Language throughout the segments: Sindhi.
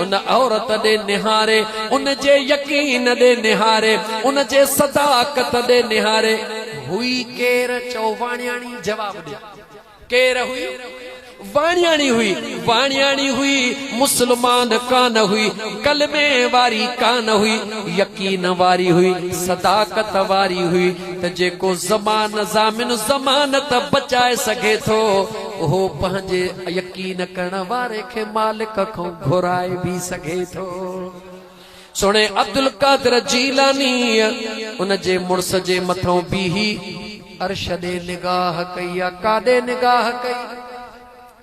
ان عورت ڏي نهاري، ان جي يقين ڏي نهاري، ان جي صداقت ڏي نهاري. هئي ڪير؟ چئو واڻياڻي جواب ڏي. ڪير هئي؟ واڻياڻي هئي، واڻياڻي هئي، مسلمان ڪانه هئي، ڪلمي واري ڪانه هئي، يقين واري هئي، صداقت واري هئي ته جيڪو زمان ضامن ضمانت بچائي سگهي ٿو، اهو پنهنجي يقين ڪرڻ واري کي مالڪ کان گهرائي به سگهي ٿو. سهڻي عبدالقادر جيلانيء ان جي مڙس جي مٿئون بيهي عرش ڏي نگاهه ڪئي آ. ڪاڏي نگاهه ڪئي؟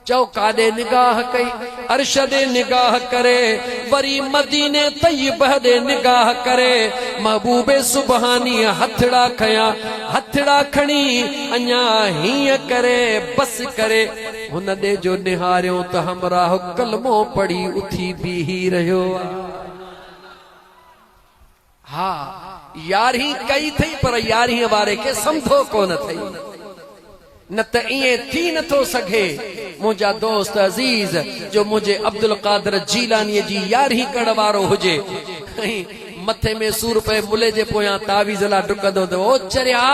چئو ڪاڏي نگاهه ڪئي؟ عرش ڏي نگاهه ڪري، وري مديني طيبه ڏي نگاهه ڪري، محبوب سبحانيء هٿڙا کنيا، هٿڙا کڻي اڃا هيئن ڪري بس ڪري، هن ڏي جو نهاريو ته همراهه ڪلمو پڙهي اٿي بيهي رهيو آ. ها يارهين ڪئي ٿئي پر يارهين واري کي سمڌو ڪونه ٿئي. نه ته ائين ٿي نه ٿو سگهي منهنجا دوست عزيز جو منهنجي عبدالقادر جيلانيء جي يارهين ڪرڻ وارو هجي ۽ مٿي ۾ سور پئي ملي جي پويان تعويذ لا ڊڪندو ته او چريا!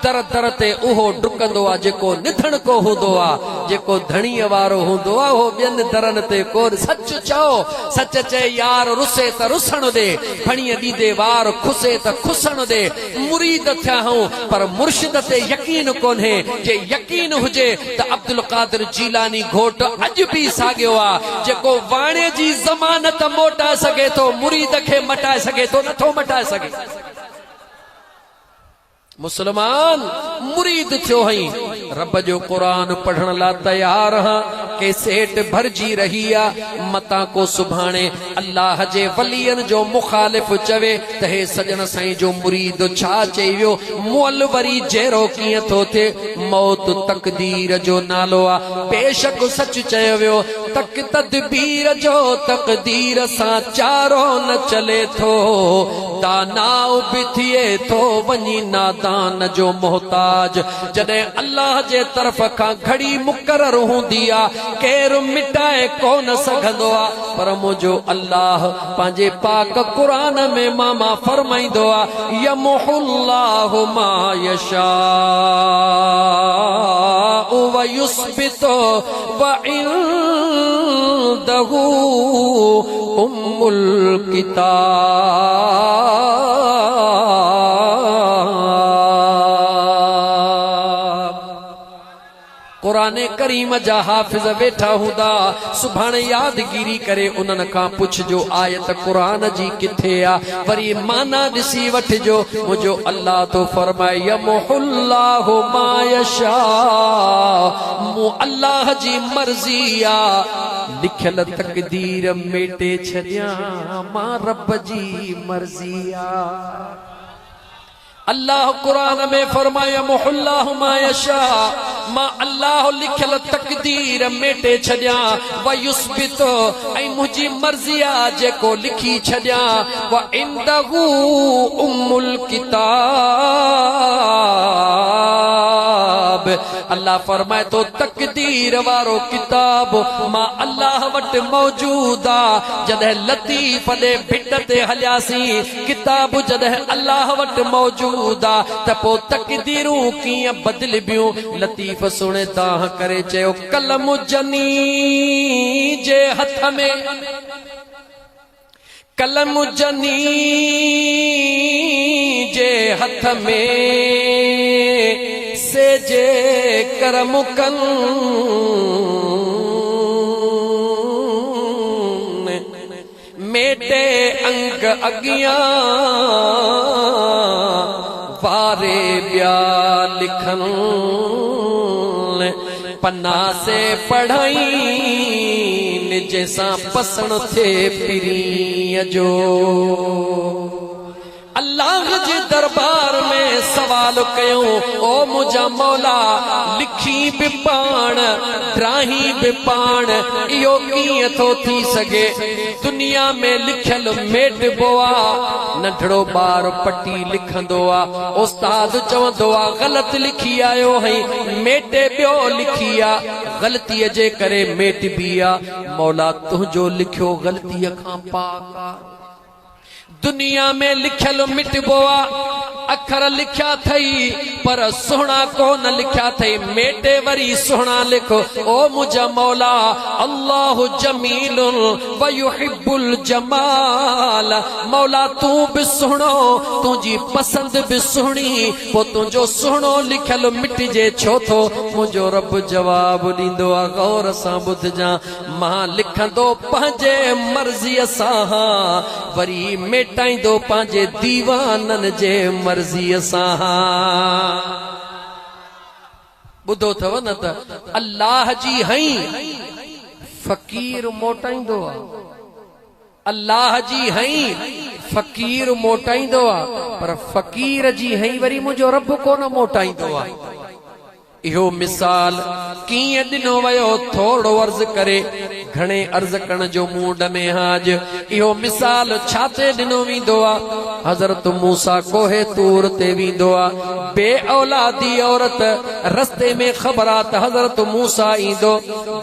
در در تي اهو ڊڪندو آ جيڪو نڌڻڪو هوندو آ، جيڪو ڌڻيء وارو هوندو آ اهو ٻين درن تي ڪونه. سچ چئو، سچ چئي يار رسي ته رسڻ ڏي، ڦڻيء ڏيندي وار کسي ته کسڻ ڏي. مريد ٿيا هئون پر مرشد تي يقين ڪونهي، جي يقين هجي ته عبدالقادر جيلاني گهوٽ اڄ به ساڳيو آ، جيڪو واڻي جي ضمانت موٽائي سگهي ٿو، مريد کي مٽائي سگهي ٿو، نٿو مٽائي سگهي. مسلمان مريد ٿيو هئين، رب جو قرآن پڙهڻ لا تيار هان، ڪيسيٽ ڀرجي رهي آ، متان ڪو سڀاڻي الله جي ولين جو مخالف چوي ته هي سڄڻ سائين جو مريد ڇا چئي ويو، مئل وري جيئرو ڪيئن ٿو ٿئي؟ موت تقدير جو نالو آ، بيشڪ سچ چيو ويو، تڪ تدبير جو تقدير سان چارو نه چلي ٿو، داناء به ٿئي ٿو وڃي نادان جو محتاج، جڏهن الله جي طرف کان گهڙي مقرر هوندي آ، ڪير مٽائي ڪونه سگهندو آ، پر منهنجو الله پنهنجي پاڪ قرآن ۾ ماما فرمائيندو آ، يمحو الله ما يشاء ويثبت وعنده ام الڪتاب. قرآن ڪريم جا حافظ ويٺا هوندا، سڀاڻي يادگيري ڪري انهن کان پڇجو آيت قرآن جي ڪٿي آ، وري معنيٰ ڏسي وٺجو، منهنجو الله ٿو فرمائي يمحو الله ما يشاء مون الله جي مرضي آ لکيل تقدير ميٽي ڇڏيان مان رب جي مرضي آ. الله قرآن ۾ فرمايو يمحو الله ما يشاء مان الله لکيل تقدير ميٽي ڇڏيان ويثبت ۽ منهنجي مرضي آ جيڪو لکي ڇڏيان وعنده ام الڪتاب الله فرمائي ٿو تقدير وارو ڪتاب مان الله وٽ موجود آ جڏهن لطيف ڏي ڀٽ تي هلياسين ڪتاب جڏهن الله وٽ موجود آ ته پوء تقديرون ڪيئن بدلبيون؟ لطيف سهڻي دانهن ڪري چيو، قلم جني جي هٿ ۾، قلم جني جي هٿ ۾، سي جي ڪرم ڪن. ميٽي انگ اڳيان واري ٻيا لکن پنا سي پڙهائين جنهن سان پسڻ ٿئي پرينء جو. الله جي دربار ۾ سوال ڪيائون، او منهنجا مولا! لکين به پاڻ، ڊاهين به پاڻ، اهو ڪيئن ٿو ٿي سگهي؟ دنيا ۾ لکيل ميٽبو آ، ننڍڙو ٻار پٽي لکندو آ، استاد چوندو آ غلط لکي آيو آهين، ميٽي ٻيو لکي آ، غلطيء جي ڪري ميٽبي آ، مولا تنهنجو لکيو غلطيء کان پاڪ آ. دنيا ۾ لکيل مٽبو آ، اکر لکيا ٿئي پر سهڻا ڪو نه لکيا ٿئي، ميٽي وري سهڻا لک، او منهنجا مولا الله جميل ويحب الجمال، مولا تون به سهڻو، تنهنجي پسند به سهڻي، پوء تنهنجو سهڻو لکيل مٽجي ڇو ٿو؟ منهنجو رب جواب ڏيندو آ، غور سان ٻڌجان، مان لکندو پنهنجي مرضيء سان هان، وري ميٽائيندو پنهنجي ديوانن جي مرضيء سان هان. ٻڌو اٿو نه ته الله جي هئين فقير موٽائيندو آ. الله جي هئين فقير موٽائيندو آ، پر فقير جي هئين وري منهنجو رب ڪونه موٽائيندو آ. اهو مثال ڪيئن ڏنو ويو ٿورڙو عرض ڪري گهڻي عرض ڪرڻ جو موڊ ۾ هان اڄ اهو مثال ڇا تي ڏنو ويندو آ حضرت موسيٰ ڪوهه طور تي ويندو آ بي اولادي عورت رستي ۾ خبر آ ته حضرت موسيٰ ايندو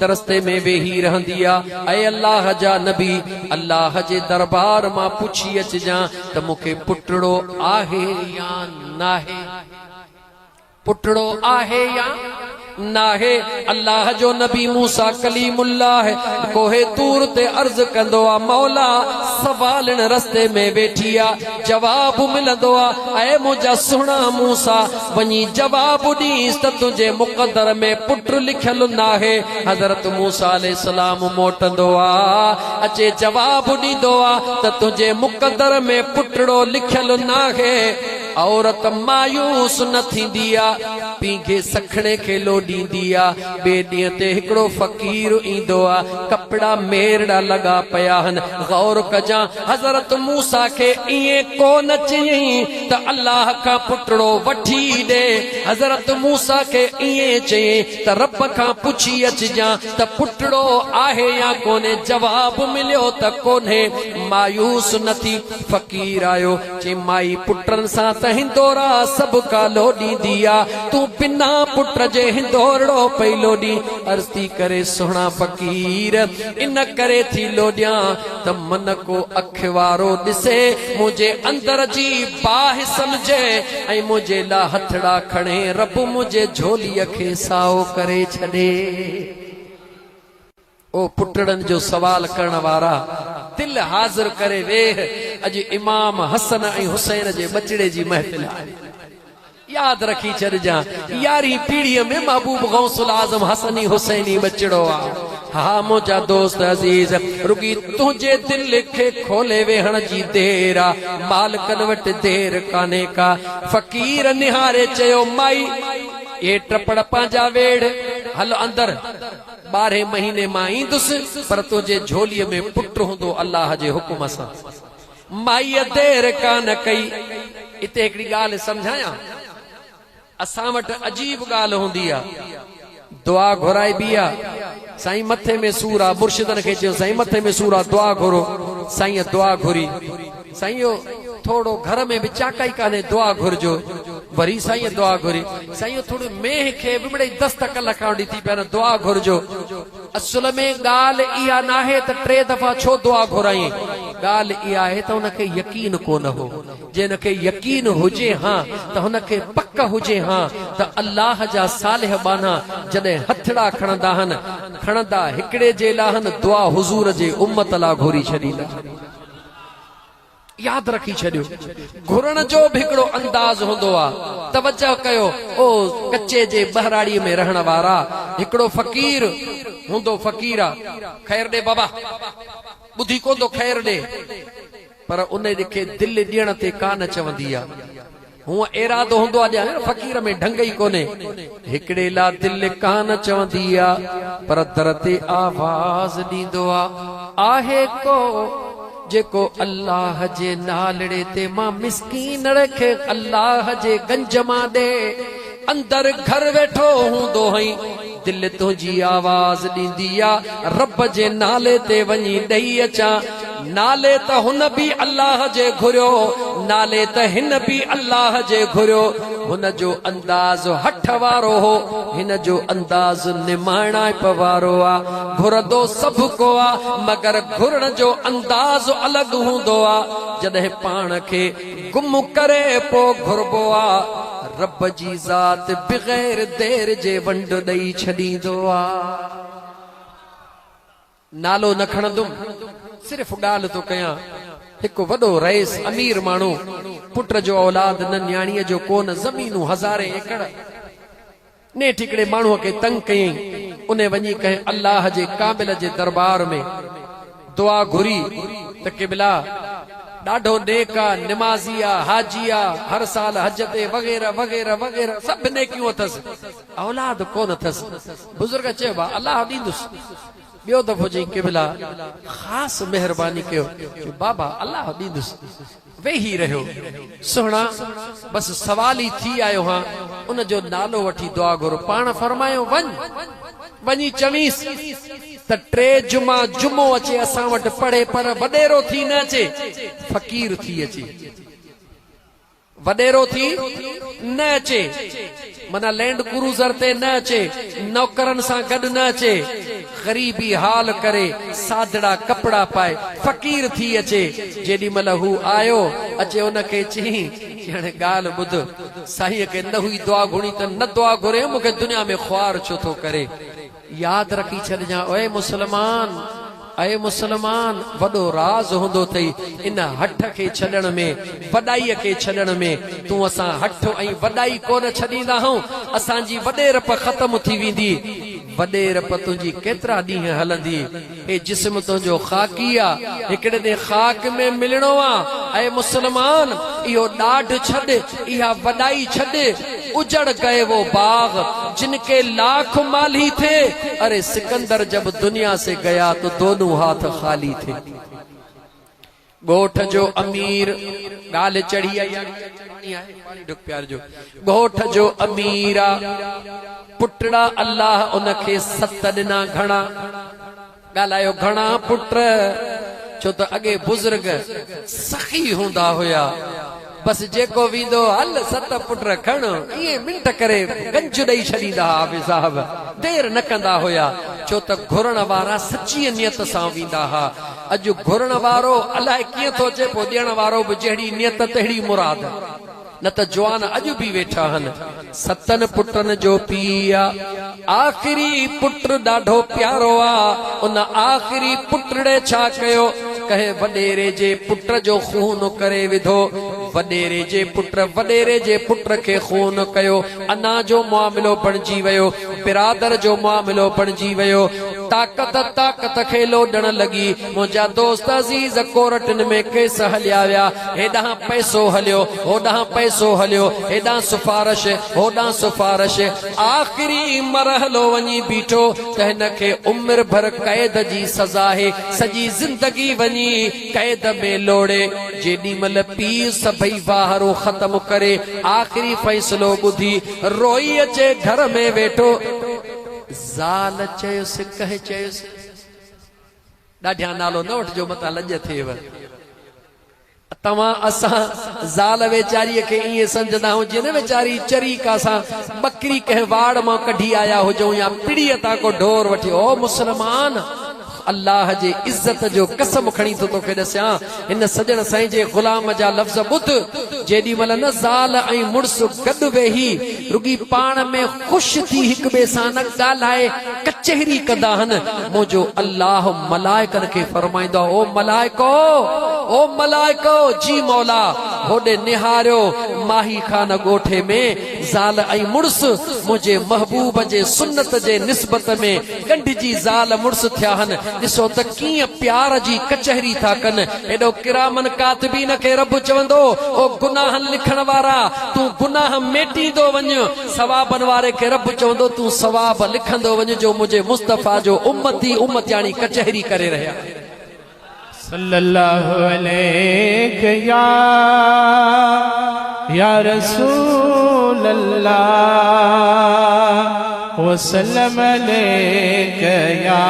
درستي ۾ ويهي رهندي آ اي الله جا نبي الله جي دربار مان پڇي اچجان ته مون کي پٽڙو آهي يا ناهي. پٽڙو آهي يا ناهي؟ الله جو نبي موسيٰ ڪليم الله ڪوهه طور تي عرض ڪندو آ، مولا! سوالڻ رستي ۾ ويٺي آ، جواب ملندو آ، اي منهنجا سهڻا موسيٰ! وڃي جواب ڏينس ته تنهنجي مقدر ۾ پٽ لکيل ناهي. حضرت موسيٰ عليه السلام موٽندو آ، اچي جواب ڏيندو آ ته تنهنجي مقدر ۾ پٽڙو لکيل ناهي. عورت مايوس نه ٿيندي آ، پينگهي سکڻي کي لوڏيندي آ. ٻئي ڏينهن تي هڪڙو فقير ايندو آ، ڪپڙا ميرڙا لڳا پيا هن. غور ڪجان، حضرت موسيٰ کي ائين ڪو نه چيائين ته الله کان پٽڙو وٺي ڏي. حضرت موسيٰ کي ائين چيائين ته رب کان پڇي اچجان ته پٽڙو آهي يا ڪونهي. جواب مليو ته ڪونهي. مايوس نه ٿي، فقير آيو. چي مائي پٽن سان ته هندورا سڀ ڪا لوڏيندي آ، تون بنا پٽ جي هندورڙو پئي لوڏين. عرض ٿي ڪري سهڻا فقير ان ڪري ٿي لوڏيان ته من ڪو اک وارو ڏسي منهنجي اندر جي باهه سمجهي ۽ منهنجي لا هٿڙا کڻي رب منهنجي جهوليء کي سائو ڪري ڇڏي. او پٽڙن جو سوال ڪرڻ وارا! دل حاضر ڪري ويهه، اڄ امام حسن ۽ حسين جي ٻچڙي جي محفل آهي. ياد رکي ڇڏجان، يارهين پيڙهيء ۾ محبوب غوث الاعظم حسني حسيني ٻچڙو آ. ها منهنجا دوست عزيز! رڳي تنهنجي دل کي کولي ويهڻ جي دير آ، مالڪن وٽ دير ڪانهي ڪا. فقير نهاري چيو، مائي! اهي ٽپڙ پنهنجا ويڙهه، هل اندر. ٻارهين مهيني مان ايندس، پر تنهنجي جهوليء ۾ پٽ هوندو الله جي حڪم سان. مائيء دير ڪانه ڪئي. اتي هڪڙي ڳالهه سمجهايان. اسان وٽ عجيب ڳالهه هوندي آ. دعا گهرائبي آ. سائين مٿي ۾ سور آ. مرشدن کي چيو سائين مٿي ۾ سور آ دعا گهرو. سائينء دعا گهري. سائين اهو ٿورڙو گهر ۾ به چاڪائي ڪانهي دعا گهرجو. وري سائينء دعا گهري. سائين اهو ٿورڙو مينهن کي به مڙئي دست ڪلهه کان وٺي ٿي پيا نه دعا گهرجو. اصل ۾ ڳالهه اها ناهي ته ٽي دفعا ڇو دعا گهرائين. ڳالهه اها آهي ته هن کي يقين ڪونه هو. جي هن کي يقين هجي هان ته هن کي پڪ هجي هان ته الله جا صالح ٻانها جڏهن هٿڙا کڻندا هن، کڻندا هڪڙي جي لا هن، دعا حضور جي امت لا گهري ڇڏيندا. ياد رکي ڇڏيو گهرڻ جو به هڪڙو انداز هوندو آ توجه ڪيو او ڪچي جي ٻهراڙي ۾ رهڻ وارا هڪڙو فقير هوندو فقير آ خير ڏي بابا ٻڌي ڪون ٿو خير ڏي پر ان کي دل ڏيڻ تي ڪانه چوندي آ هونء ارادو هوندو آ ڏيان فقير ۾ ڍنگ ئي ڪونهي هڪڙي لا دل ڪانه چوندي آ پر در تي آواز ڏيندو آ آهي ڪو. جيڪو الله جي نالڙي تي مان مسڪينڙ کي الله جي گنج مان ڏي. اندر گهر ويٺو هوندو هئين، دل تنهنجي آواز ڏيندي آ، رب جي نالي تي وڃي ڏئي اچان. نالي ته هن به الله جي گهريو، نالي ته هن به الله جي گهريو. هن جو انداز هٺ وارو هو، هن جو انداز نماڻائپ وارو آ. گهرندو سڀ ڪو آ، مگر گهرڻ جو انداز الڳ هوندو آ. جڏهن پاڻ کي گم ڪري پو گهربو آ، رب جي ذات بغير دير جي ونڊ ڏئي ڇڏيندو آ. نالو نه کڻندم، صرف ڳالهه ٿو ڪيان. هڪ وڏو رئيس امير ماڻهو، پٽ جو اولاد نه نياڻيء جو ڪو نه، زمينون هزارين ايڪڙ. نيٺ هڪڙي ماڻهوء کي تنگ ڪيائين، انهي وڃي ڪنهن الله جي ڪامل جي دربار ۾ دعا گهري ته قبلا! ڏاڍو نيڪ آ، نمازي آ، حاجي آ، هر سال حج تي وغيره وغيره وغيره سڀ نيڪيون اٿس، اولاد ڪونه اٿس. بزرگ چيو ڀاء الله ڏيندس. ٻيو دفعو چيائين قبلا! خاص مهرباني ڪيو. چيو بابا الله ڏيندس. ويهي رهيو. سهڻا! بس سوال ئي ٿي آيو هان، ان جو نالو وٺي دعا گهر. پاڻ فرمايو وڃ، وڃي چوينس ته ٽي جمعا جمعو اچي اسان وٽ پڙهي پر وڏيرو ٿي نه اچي، فقير ٿي اچي. وڏيرو ٿي نه اچي، معنيٰ لينڊ ڪروزر تي نه اچي، نوڪرن سان گڏ نه اچي، غريبي حال ڪري، سادڙا ڪپڙا پائي، فقير ٿي اچي. جيڏي مهل هو آيو، اچي ان کي چيائين، چي هاڻي ڳالهه ٻڌ، سائينء کي نه هئي دعا گهرڻي ته نه دعا گهري، مون کي دنيا ۾ خوار ڇو ٿو ڪري؟ ياد رکي ڇڏجان اي مسلمان! اي مسلمان! وڏو راز هوندو اٿئي ان هٺ کي ڇڏڻ ۾، وڏائيء کي ڇڏڻ ۾. تون اسان هٺ ۽ وڏائي ڪونه ڇڏيندا هون، اسان جي وڏيرپ ختم ٿي ويندي. وڏيرپ تنهنجي ڪيترا ڏينهن هلندي؟ هي جسم تنهنجو خاڪي آ، هڪڙي ڏينهن خاڪ ۾ ملڻو آ. اي مسلمان! اهو ڏاڍ ڇڏ، اها وڏائي ڇڏ. اجڙ گئي وو باغ، جن ڪي لاک مالهي ٿي، اري سڪندر جب دنيا سي گيا تو دونون هاٿ خالي ٿي. ڳوٺ جو امير، ڳالهه چڙهي آئي آ، پاڻي آهي، پاڻي ڍڪ پيارجو. ڳوٺ جو امير آ، پٽڙا الله ان کي ست ڏنا گهڻا. ڳالهايو گهڻا پٽ، ڇو ته اڳي بزرگ سخي هوندا هيا، بس جيڪو ويندو هل ست پٽ کڻ، ائين منٽ ڪري گنج ڏئي ڇڏيندا ها حافظ صاحب، دير نه ڪندا هيا، ڇو ته گهرڻ وارا سچيء نيت سان ويندا ها، اڄ گهرڻ وارو الائي ڪيئن ٿو اچي پوء ڏيڻ وارو به جهڙي نيت تهڙي مراد. نه ته جوان اڄ به ويٺا هن. ستن پٽن جو پيء آ. آخري پٽ ڏاڍو پيارو آ. ان آخري پٽڙي ڇا ڪيو؟ ڪنهن وڏيري جي پٽ جو خون ڪري وڌو. وڏيري جي پٽ وڏيري جي پٽ کي خون ڪيو. انا جو معاملو بڻجي ويو. برادر جو معاملو بڻجي ويو. طاقت طاقت کي لوڏڻ لڳي. منهنجا دوست عزيز ڪورٽن ۾ ڪيس هليا ويا. هيڏانهن پئسو هليو، هوڏانهن پئسو هليو، هيڏانهن سفارش، هوڏانهن سفارش. آخري مرحلو وڃي بيٺو ته هن کي عمر ڀر قيد جي سزا آهي. سڄي زندگي وڃي قيد ۾ لوڙي. جيڏي مهل پيء سڀئي واهرون ختم ڪري آخري فيصلو ٻڌي روئي اچي گهر ۾ ويٺو. زال چيس، ڪنهن چيس؟ ڏاڍيان نالو نه وٺجو متان لڄ ٿئيو. توهان اسان زال ويچاريء کي ائين سمجهندا آهيون جيئن نه ويچاري چري ڪا سان ٻڪري ڪنهن واڙ مان ڪڍي آيا هجون يا پڙيء تان ڪو ڍور وٺي. او مسلمان! الله جي عزت جو قسم کڻي ٿو توکي ڏسيان، هن سڄڻ سائين جي غلام جا لفظ ٻڌ، جيڏي مهل نه زال ۽ مڙس گڏ ويهي رڳي پاڻ ۾ خوش ٿي هڪ ٻئي سان نه ڳالهائي ڪچهري ڪندا هن، منهنجو الله ملائڪن کي فرمائيندو آهي، او ملائڪو! او ملائڪو! جي مولا! هوڏي نهاريو ماهي خان ڳوٺي ۾ زال ۽ مڙس منهنجي محبوب جي سنت جي نسبت ۾ ڳنڍجي زال مڙس ٿيا هن، ڏسو ته ڪيئن پيار جي ڪچهري ٿا ڪن. هيڏو ڪرامن ڪاتبين کي رب چوندو، او گناهن لکڻ وارا! تون گناهه ميٽيندو وڃ. ثوابن واري کي رب چوندو، تون ثواب لکندو وڃ جو منهنجي مصطفيٰ جو امتي امتياڻي ڪچهري ڪري رهيا آهن. صلّي الله عليڪ يا يا رسول الله وسلم عليڪ يا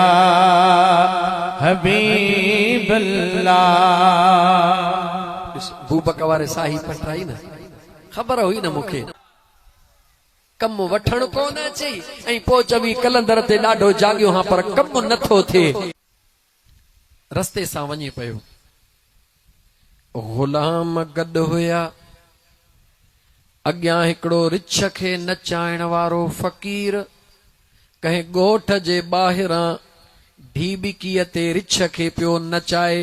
حبيب الله. ڏس بوبڪ واري ساهي پٽرائي نه خبر هئي نه مونکي. ڪم وٺڻ ڪونه اچئي ۽ پوء چوين قلندر تي ڏاڍو جاڳيو هان پر ڪم نٿو ٿئي. رستي سان وڃي پيو. غلام گڏ هيا. اڳيان هڪڙو رڇ کي نچائڻ وارو فقير ڪنهن ڳوٺ جي ٻاهران ڍيٻڪيء تي رڇ کي پيو نچائي.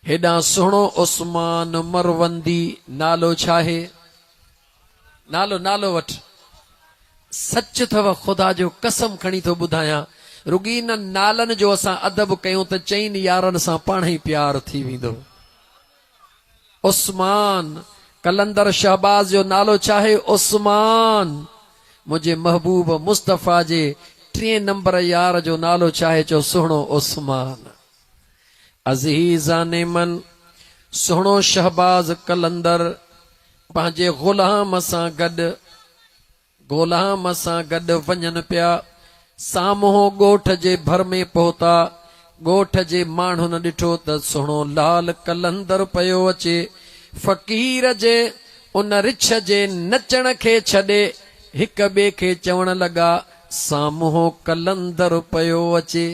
هيڏانهن سهڻو عثمان مروندي نالو ڇاهي؟ نالو نالو وٺ. سچ اٿو خدا جو قسم کڻي ٿو ٻڌايان رڳي انهن نالن جو اسان ادب ڪيون ته چئن يارن سان پاڻهئي پيار ٿي ويندو. عثمان، قلندر شهباز جو نالو ڇاهي؟ عثمان. منهنجي محبوب مصطفيٰ جي ٽئين نمبر يار جو نالو ڇاهي؟ چئو سهڻو عثمان. عزيزان من، سهڻو شهباز قلندر پنهنجي غلام سان گڏ غلام سان گڏ وڃن پيا. سامهون ڳوٺ جي ڀر ۾ پهتا. ڳوٺ جي ماڻهن ڏٺو ته سهڻو لال قلندر پيو اچي. فقير جي ان رڇ جي نچڻ کي ڇڏي هڪ ٻئي کي چوڻ لڳا، سامهون قلندر پيو اچي.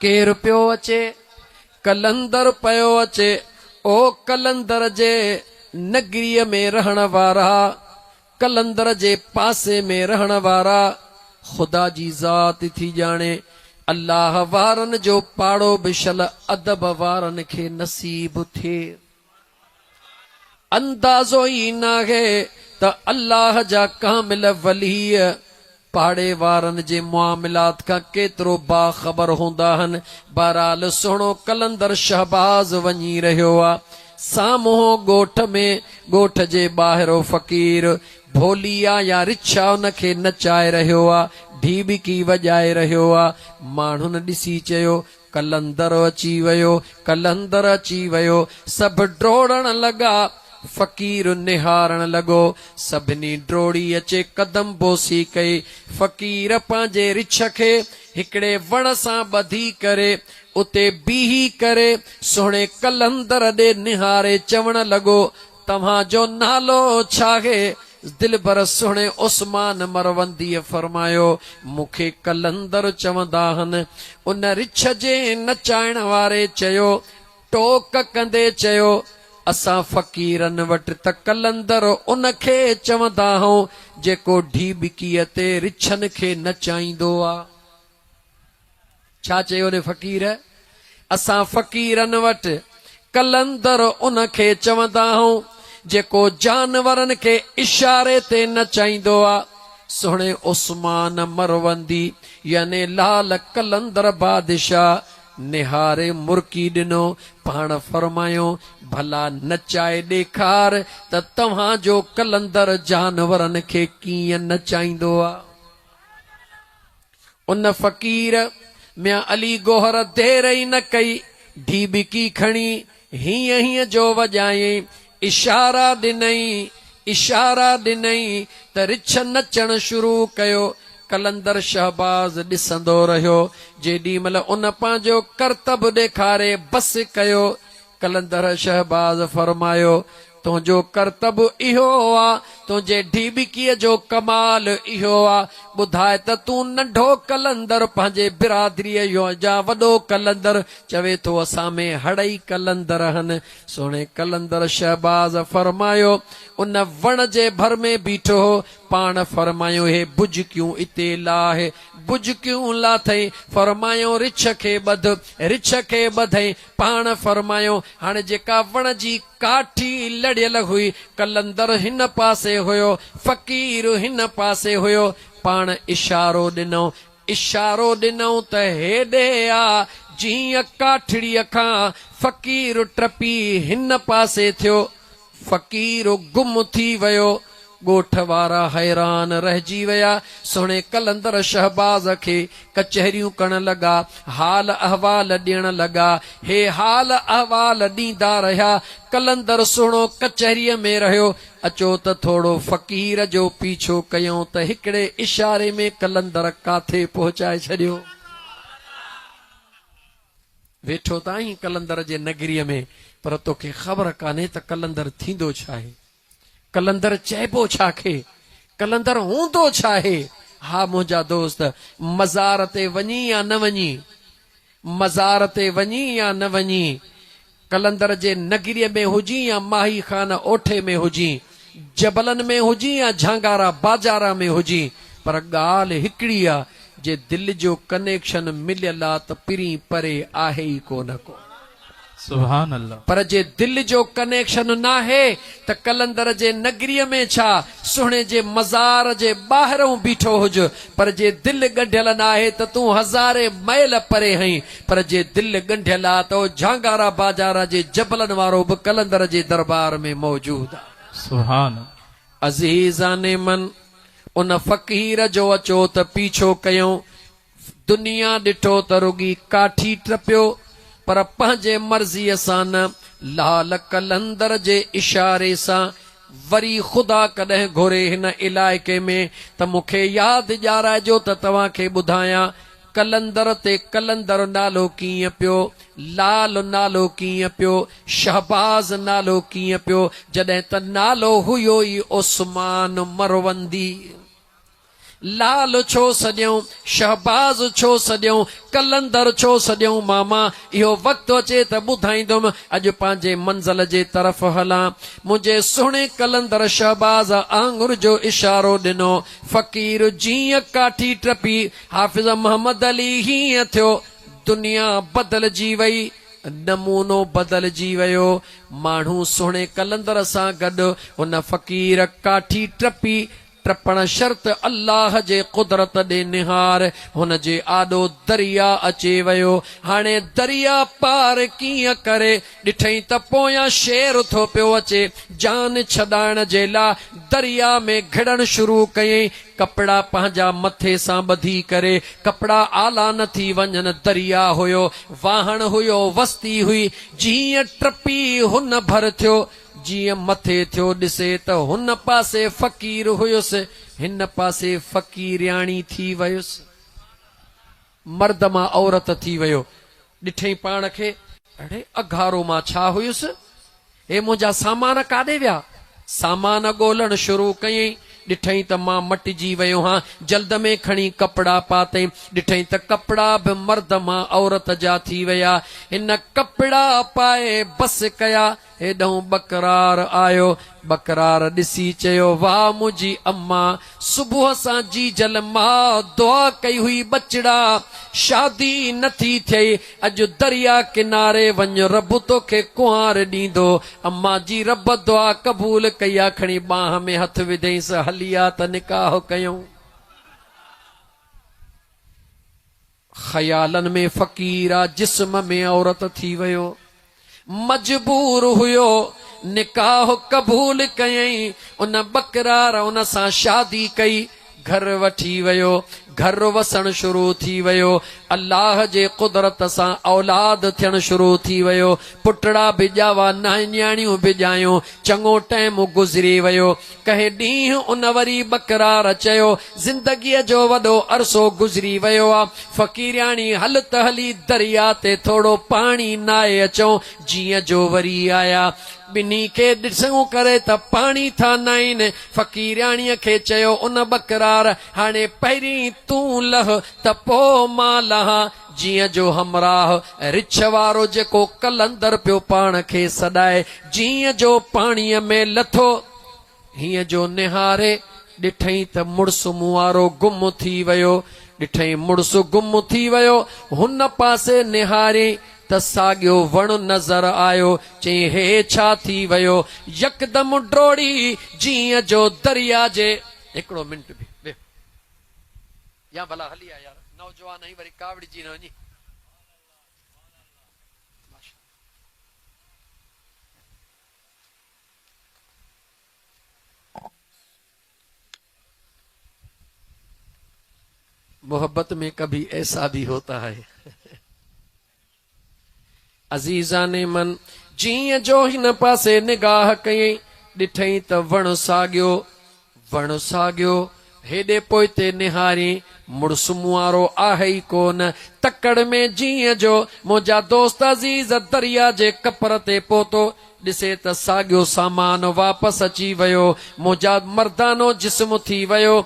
ڪير پيو اچي؟ قلندر پيو اچي. او قلندر جي نگريء ۾ رهڻ وارا، قلندر جي پاسي ۾ رهڻ وارا، خدا جي ذات ٿي ڄاڻي، الله وارن جو پاڙو به شل ادب وارن کي نصيب ٿئي. اندازو ئي ناهي ته الله جا ڪامل ولي پاڙي وارن جي معاملات کان ڪيترو باخبر هوندا آهن. بهرحال سهڻو قلندر شهباز وڃي رهيو آ. سامهون ڳوٺ ۾ ڳوٺ جي ٻاهرو فقير ڀولي آ يا رڇ آ ان کي نچائي رهيو آ، ڍيٻڪي وڄائي رهيو آ. ماڻهن ڏسي چيو قلندر اچي ويو، قلندر اچي ويو، سڀ ڊوڙڻ لڳا، فقير نهارڻ لڳو، سڀني ڊوڙي اچي قدم بوسي ڪئي، فقير پنهنجي رڇ کي هڪڙي وڻ سان ٻڌي ڪري اتي بيهي ڪري سهڻي قلندر ڏي نهاري چوڻ لڳو، توهان جو نالو ڇاهي؟ دلبر سهڻي عثمان مرونديء فرمايو، مون کي قلندر چوندا آهن. ان رڇ جي نچائڻ واري چيو، ٽوڪ ڪندي چيو، اسان فقيرن وٽ ته قلندر ان کي چوندا آهون، جيڪو ڍيٻڪيء تي رڇن کي نچائيندو آ. ڇا چيو ني فقير؟ اسان فقيرن وٽ قلندر ان کي چوندا آهون جيڪو جانورن کي اشاري تي نچائيندو آ. سهڻي عثمان مروندي يعني لال قلندر بادشاهه نهاري مرڪي ڏنو. پاڻ فرمايو، ڀلا نچائي ڏيکار ته توهان جو قلندر جانورن کي ڪيئن نچائيندو آ. ان فقير ميان علي گوهر دير ئي نه ڪئي، ڍيٻڪي کڻي هيئن هيئن جو وڄايائين، اشارا ڏنائين، اشارا ڏنائين ته رڇ نچڻ شروع ڪيو. قلندر شهباز ڏسندو رهيو. جيڏي مهل ان پنهنجو ڪرتب ڏيکاري بس ڪيو. قلندر شهباز فرمايو، تنهنجو ڪرتب اهو آ، تنهنجي ڍيٻڪيء جو ڪمال اهو آ، ٻڌاء ته تون ننڍو قلندر پنهنجي برادريء يا وڏو قلندر؟ چوي ٿو اسان ۾ هڙئي قلندر هن. سهڻي قلندر شهباز فرمايو، ان وڻ جي ڀر ۾ بيٺو هو، پاڻ فرمايو هي بجڪيون اتي لاهه، بجڪيون لاٿئين، فرمايو رڇ کي ٻڌ، رڇ کي ٻڌئين، پاڻ فرمايو، هاڻي جيڪا وڻ جي ڪاٺي لڙيل هئي، قلندر هن پاسي هيو، فقير هن پاسي هيو، پاڻ اشارو ڏنائون، اشارو ڏنائون ته هيڏي آ، جيئن ڪاٺڙيء کان فقير ٽپي هن پاسي ٿيو، فقير گم ٿي ويو. ڳوٺ وارا حيران رهجي ويا. سهڻي قلندر شهباز کي ڪچهريون ڪرڻ لڳا، حال احوال ڏيڻ لڳا. هي حال احوال ڏيندا رهيا. قلندر سهڻو ڪچهريء ۾ رهيو. اچو ته ٿورو فقير جو پيڇو ڪيون ته هڪڙي اشاري ۾ قلندر ڪاٿي پهچائي ڇڏيو. ويٺو ته آهين قلندر جي نگريء ۾ پر توکي خبر ڪانهي ته قلندر ٿيندو ڇا آهي؟ قلندر چئبو ڇا کي؟ قلندر هوندو ڇا آهي؟ ها منهنجا دوست، مزار تي وڃين يا نه وڃين، مزار تي وڃين يا نه وڃين، قلندر جي نگريء ۾ هجين يا ماهي خان اوٺي ۾ هجين، جبلن ۾ هجين يا جهانگارا باجارا ۾ هجين، پر ڳالهه هڪڙي آ، جي دل جو ڪنيڪشن مليل آ ته پرين پري آهي ئي ڪو نه ڪو. سبحان الله. پر جي دل جو ڪنيڪشن ناهي ته قلندر جي نگريء ۾ ڇا سهڻي جي مزار جي ٻاهرئون بيٺو هج، پر جي دل ڳنڍيل ناهي ته تون هزارين ميل پري هئين، پر جي دل ڳنڍيل آ ته اهو جهانگارا باجارا جي جبلن وارو به قلندر جي دربار ۾ موجود آ. سبحان الله. عزيزان من! ان فقير جو اچو ته پيڇو ڪيون. دنيا ڏٺو ته رڳي ڪاٺي ٽپيو، پر پنهنجي مرضيء سان نه، لال قلندر جي اشاري سان. وري خدا ڪڏهن گهري هن علائقي ۾ ته مون کي ياد ڏيارائجو ته توهان کي ٻڌايان، قلندر تي قلندر نالو ڪيئن پيو، لال نالو ڪيئن پيو، شهباز نالو ڪيئن پيو، جڏهن ته نالو هيو ئي عثمان مروندي. لال ڇو سڏيئون، شهباز ڇو سڏيئون، قلندر ڇو سڏيئون ماما، اهو وقت اچي ته ٻڌائيندم، اڄ پنهنجي منزل جي طرف هلان. منهنجي سهڻي قلندر شهباز آڱر جو اشارو ڏنو. فقير جيئن ڪاٺي ٽپي، حافظ محمد علي هيئن ٿيو، دنيا بدلجي وئي، نمونو بدلجي ويو، ماڻهو سهڻي قلندر سان گڏ هن فقير ڪاٺي ٽپي، ٽپڻ شرط الله جي قدرت ڏي نهار، هن جي آڏو درياء اچي ويو، هاڻي درياء پار ڪيئن ڪري، ڏٺئين ته پويان شير ٿو پيو اچي، جان ڇڏائڻ جي لا درياء ۾ گهڙڻ شروع ڪيائين، ڪپڙا پنهنجا مٿي سان ٻڌي ڪري، ڪپڙا آلا نه ٿي وڃن، درياء هيو، واهڻ هيو، وستي هئي، جيئن ٽپي هن ڀر ٿيو، جيئن مٿي ٿيو ڏسي ته هن پاسي فقير هيس، هن پاسي فقيرياڻي ٿي ويس. مرد مان عورت ٿي ويو. ڏٺئين پاڻ کي، اڙي اگهارو مان ڇا هيس؟ هي منهنجا سامان ڪاڏي ويا؟ سامان ڳولڻ شروع ڪيائين. ڏٺئين ته مان مٽجي ويو هان. جلد ۾ کڻي ڪپڙا پاتئين. ڏٺئين ته ڪپڙا به مرد مان عورت جا ٿي ويا. هن ڪپڙا پائي بس ڪيا. هيڏانهن ٻڪرار آيو. ٻڪرار ڏسي چيو، واهه منهنجي اما! صبح سان جيجل ماء دعا ڪئي هئي ٻچڙا! شادي نه ٿي ٿئي، اڄ درياء ڪناري وڃ رب توکي ڪنوار ڏيندو. اما جي رب دعا قبول ڪئي آ کڻي ٻانهن ۾ هٿ وڌئينس هلي آ ته نڪاح ڪيون. خيالن ۾ فقير آ جسم ۾ عورت ٿي ويو. مجبور هيو. نڪاح قبول ڪيائين. ان ٻڪرار ان سان شادي ڪئي. گهر وٺي ويو. گهر وسڻ شروع ٿي ويو. الله جي قدرت سان اولاد ٿيڻ شروع ٿي ويو. پٽڙا به ڄاوا نياڻيون به ڄايون. چڱو ٽئم گذري ويو. ڪنهن ڏينهن ان وري ٻڪرار چيو، زندگيء جو وڏو عرصو گذري ويو آ، فقيرياڻي هل ته هلي درياء تي ٿورو پاڻي نائي اچون، جيئن جو وري آيا. ٻنهي کي ڏسون ڪري ته پاڻي ٿا نائين. فقيرياڻيء کي چيو ان ٻڪرار، هاڻي پهرين تون لهه ته پوء مان لهان. جيئن جو همراهه رڇ وارو جيڪو قلندر پيو پاڻ کي سڏائي، جيئن جو پاڻيء ۾ لٿو، هيئن جو نهاري ڏٺئين ته مڙس مون وارو گم ٿي ويو. ڏٺئين مڙس گم ٿي ويو. هن پاسي نهاريائين ته ساڳيو وڻ نظر آيو. چيائين هي ڇا ٿي ويو؟ يڪدم ڊوڙي جيئن جو درياء جي. هڪڙو منٽ بيهه. يا ڀلا هلي آ يار نوجوان آهين وري ڪاوڙجي نه وڃين. محبت ۾ ڪڀي ايسا ڀي هوتا هي. عزيزان من! جيئن جو هن پاسي نگاهه ڪيائين، ڏٺئين ته وڻ ساڳيو، وڻ ساڳيو، هيڏي پوئتي نهاريائين، مڙس مونوارو آهي ئي ڪو نه. تڪڙ ۾ جيئن جو منهنجا دوست عزيز دريا جي ڪپر تي پهتو، ڏسي ته ساڳيو سامان واپس اچي ويو. منهنجا مردانو جسم ٿي ويو.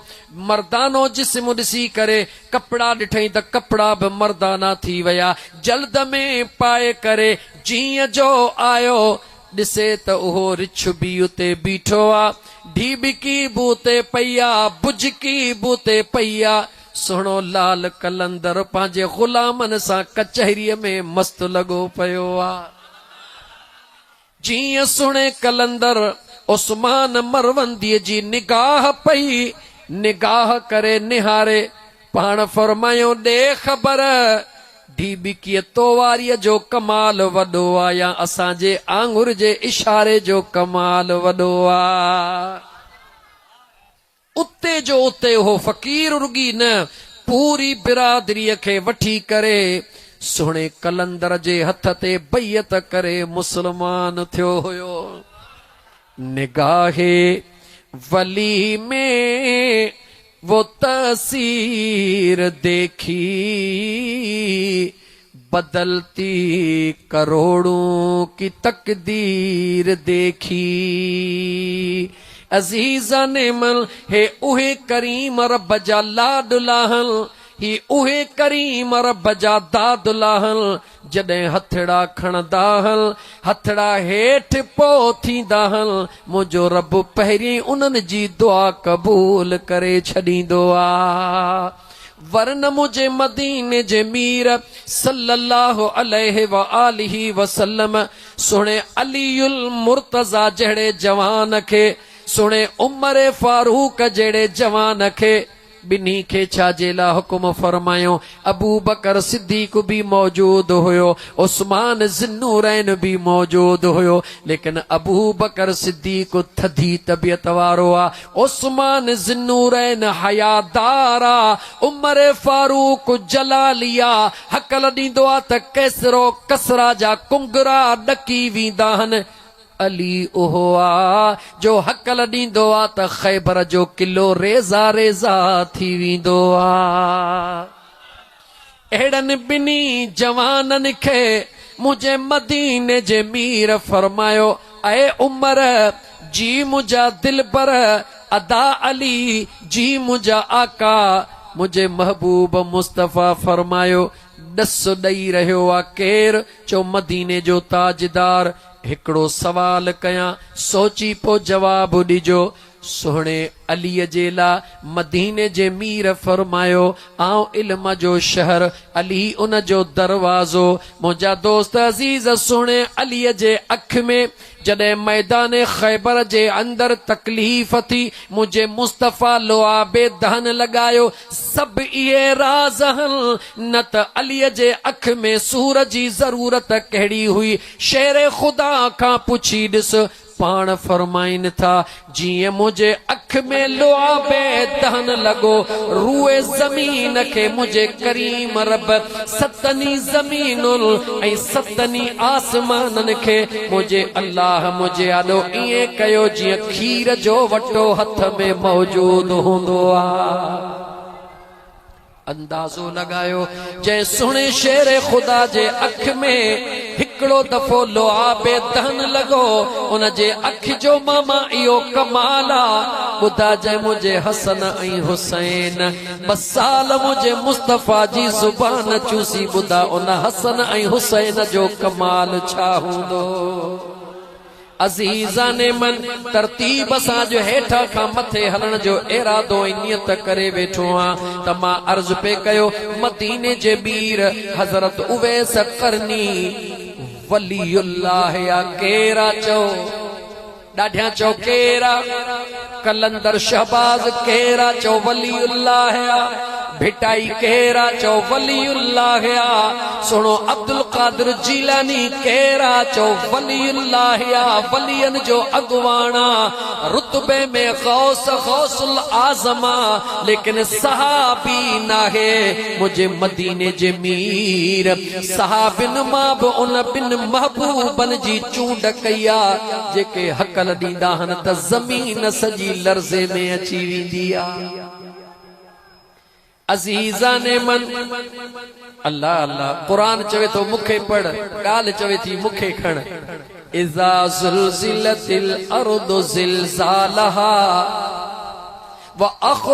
مردانو جسم ڏسي ڪري ڪپڙا ڏٺئين ته ڪپڙا به مردانا ٿي ويا. جلد ۾ پائي ڪري جيئن جو آيو، ڏسي ته اهو رڇ به اتي بيٺو آ. ڍيٻڪي به اتي پئي آ، بجڪي به اتي پئي آ. سهڻو لال قلندر پنهنجي غلامن سان ڪچهريء ۾ مست لڳو پيو آ. جيئن سهڻي قلندر عثمان مرونديء جي نگاهه پئي، نگاهه ڪري نهاري، پاڻ فرمايو، ڏي خبر، ڍيٻڪيء تو واريء جو ڪمال وڏو آ يا اسان جي آڱر جي اشاري جو ڪمال وڏو آ؟ اتي جو اتي اهو فقير رڳي نه پوري برادريء کي وٺي ڪري سهڻي قلندر جي هٿ تي بيعت ڪري مسلمان ٿيو هيو. نگاهه ولي ۾ وو تاثير ديکي بدلتي ڪروڙون ڪي تقدير ديکي. عزيزان من هي اهي ڪريم رب جا لاڏلا هن، هي اهي ڪريم رب جا دادلا هن، جڏهن هٿڙا کڻندا هن، هٿڙا هيٺ پو ٿيندا هن، منهنجو رب پهرين انهن جي دعا قبول ڪري ڇڏيندو آ. ورنه منهنجي مديني جي مير صلّي اللّٰه عليه واٰله وسلّم سهڻي علي المرتضيٰ جهڙي جوان کي، سهڻي عمر فاروق جهڙي جوان کي، ٻنهي کي ڇا جي لاء حڪم فرمايو؟ ابوبڪر صديق به موجود هيو، عثمان ذوالنورين به موجود هيو، ليڪن ابوبڪر صديق ٿڌي طبيعت وارو آ، عثمان ذوالنورين حيادار آ، عمر فاروق جلالي آ، هڪل ڏيندو آ ته قيصر و ڪسريٰ جا ڪنگرا ڏڪي ويندا هن، علي اهو آ جو هڪل ڏيندو آ ته خيبر جو قلعو ريزا ريزا ٿي ويندو آ. اهڙن ٻنهي جوانن کي منهنجي مديني جي مير فرمايو، اي عمر! جي منهنجا دلبر، ادا علي! جي منهنجا آقا! منهنجي محبوب مصطفيٰ فرمايو، ڏس ڏئي رهيو آ ڪير؟ چئو مديني جو تاجدار! هڪڙو سوال ڪيان، سوچي پو جواب ڏجو. سهڻي عليء جي لا مديني جي مير فرمايو، آئون علم جو شهر، علي ان جو دروازو. منهنجا دوست عزيز سهڻي عليء جي اک ۾ جڏهن ميدان خيبر جي اندر تڪليف ٿي، منهنجي مصطفيٰ لعاب دهن لڳايو، سڀ اهي راز هن، نه ته عليء جي اک ۾ سور جي ضرورت ڪهڙي هئي، شير خدا کان پڇي ڏس، پاڻ فرمائن ٿا، جيئن منهنجي اک ۾ لعاب دهن لڳو، روء زمين کي منهنجي ڪريم رب ستن ئي زمينن ۽ ستن ئي آسمانن کي منهنجي الله منهنجي آڏو ائين ڪيو جيئن کير جو وٽو هٿ ۾ موجود هوندو آ. اندازو لڳايو جنهن سهڻي شير خدا جي اک ۾ هڪڙو دفعو لعاب دهن لڳو ان جي اک جو ماما اهو ڪمال آ ٻڌا جنهن منهنجي حسن ۽ حسين ٻه سال منهنجي مصطفيٰ جي زبان چوسي ٻڌا ان حسن ۽ حسين جو ڪمال ڇا هوندو. عزيزان من! ترتيب سان اڄ هيٺان کان مٿي هلڻ جو ارادو ۽ نيت ڪري ويٺو آهيان ته مان عرض پئي ڪيو مديني جي مير حضرت اويس قرني ولي الله آ ڪير آ چئو ڏاڍيان چئو ڪير آ قلندر شهباز ڪير آ چئو ولي الله آ. ڀٽائي ڪير آ؟ چئو ولي الله آ. سهڻو عبدالقادر جيلاني ڪير آ؟ چئو ولي الله آ، ولين جو اڳواڻ آ، رتبي ۾ غوث، غوث الاعظم آ، ليڪن صحابي ناهي. منهنجي مديني جي مير صحابين مان به ان ٻن محبوبن جي چونڊ ڪئي آ، جيڪي هڪل ڏيندا هن ته زمين سڄي لرزي ۾ اچي ويندي آ. عزيزان من! الله الله! قرآن چوي ٿو مون کي پڙهه، ڳالهه چوي ٿي مون کي کڻ. اذا زلزلت الارض زلزالها واخرجت.